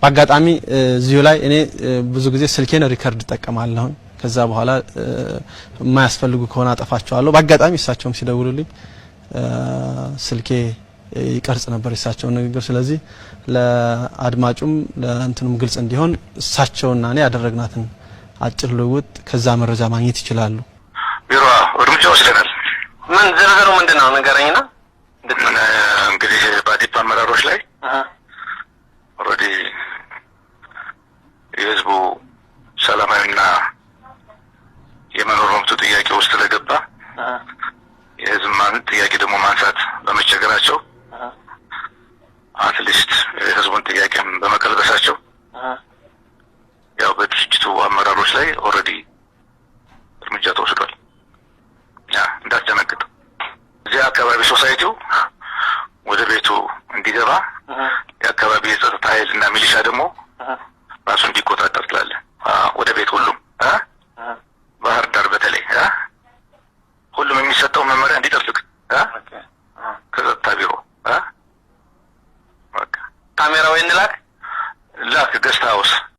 በአጋጣሚ እዚሁ ላይ እኔ ብዙ ጊዜ ስልኬን record እጠቀማለሁ። ከዛ በኋላ የማያስፈልጉ ከሆነ አጠፋቸዋለሁ። በአጋጣሚ እሳቸውም ሲደውሉልኝ ስልኬ ይቀርጽ ነበር የእሳቸውን ንግግር። ስለዚህ ለአድማጩም ለእንትኑም ግልጽ እንዲሆን እሳቸውና እኔ ያደረግናትን አጭር ልውውጥ ከዛ መረጃ ማግኘት ይችላሉ። ቢሮ እርምጃ ወስደናል። ምን ዝርዝሩ ምንድን ነው ንገረኝና። ምን እንግዲህ በአዴፓ አመራሮች ላይ already የህዝቡ ሰላማዊና የመኖር መብቱ ጥያቄ ውስጥ ስለገባ፣ የህዝብ ጥያቄ ደግሞ ማንሳት በመቸገራቸው፣ at least የህዝቡን ጥያቄም በመቀልበሳቸው፣ ያው በድርጅቱ አመራሮች ላይ already እርምጃ ተወስዷል። ያ እንዳትደነግጥ፣ እዚያ አካባቢ society ው ወደ ቤቱ እንዲገባ፣ የአካባቢ የጸጥታ ኃይል እና ሚሊሻ ደግሞ ራሱ እንዲቆጣጠር ትላለህ። ወደ ቤት ሁሉም፣ ባህር ዳር በተለይ ሁሉም የሚሰጠው መመሪያ እንዲጠብቅ ከጸጥታ ቢሮ በቃ። ካሜራ ወይ እንላክ። ላክ guest house።